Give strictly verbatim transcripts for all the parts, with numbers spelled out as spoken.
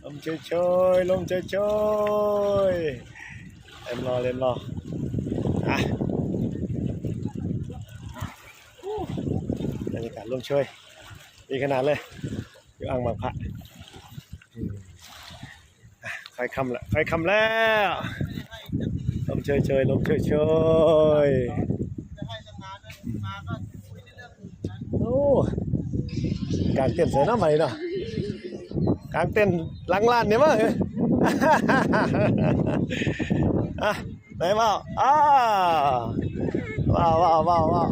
ลมโชยๆ ลมโชยๆ เต็มรอ เต็มรอ อ่ะ บรรยากาศลมโชย ดีขนาดเลย อยู่อ่างหมากพระ อืม อ่ะ ค่อยค่ำละ ค่อยค่ำแล้ว ลมโชยๆ ลมโชยๆ โอ้ กางเต็นท์ใส่น้ำใหม่เนาะ กางเต็นท์หลังร้านเนี่ยมั้ง อ่ะ ไหนว้าว อ่า ว้าว ว้าว ว้าว ว้าว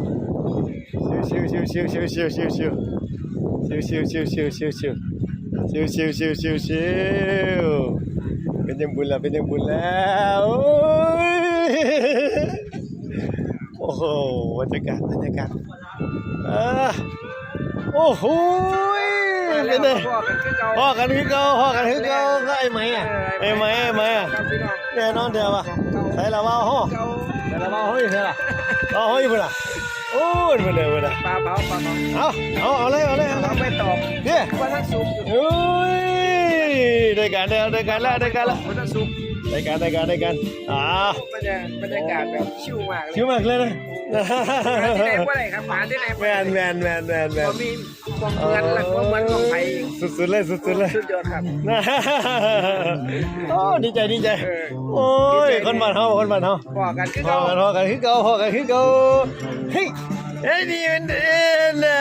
ชิว ชิว ชิว ชิว ชิว ชิว ชิว ชิว เป็นยังบุญแล้ว เป็นยังบุญแล้ว โอ้ย โอ้โห บรรยากาศ บรรยากาศ เออ โอ้โหย เป็นไง พ้อกันคือเก่า พ้อกันคือเก่า ก็ไอ้ไหมอะ ไอ้ไหม ไอ้ไหมอะ ครับพี่น้อง แน่นอนเดียววะ ใส่ละว่าโห เก่า ใส่ละว่าโหอยู่ใส่ละ เอาโหอยู่พุ่นน่ะ โอ้ย พุ่นน่ะ พุ่นน่ะ ปลาเผา ปลาเผา เอา เอา เอาเลย เอาเลย เอาเลย เอาไปตอบ เนี่ย ว่าท่านสุกอยู่ เฮ้ย ได้การแล้ว ได้การแล้ว ได้การแล้ว ว่าท่านสุก ได้การ ได้การ ได้การ อ่า บรรยา บรรยากาศแบบชิลมากเลย ชิลมากเลยนะ ที่ไหนบ่ได้ครับ หาที่ไหนบ่ แม่ ได้ น แม่น แม่น แม่น แม่น บ่มี บ่เหมือนละ บ่เหมือนของไผอีก สุดๆเลย สุดๆเลย สุดยอดครับ โอ้ ดีใจ ดีใจ เออ โอ้ย ดีใจ คนบ้านเฮา คนบ้านเฮา พ้อกันคือ พ้อ เก่า กัน พ้อกันคือเก่า พ้อกันคือเก่า เฮ้ย เฮ้ย นี่มันเอ็นน่ะ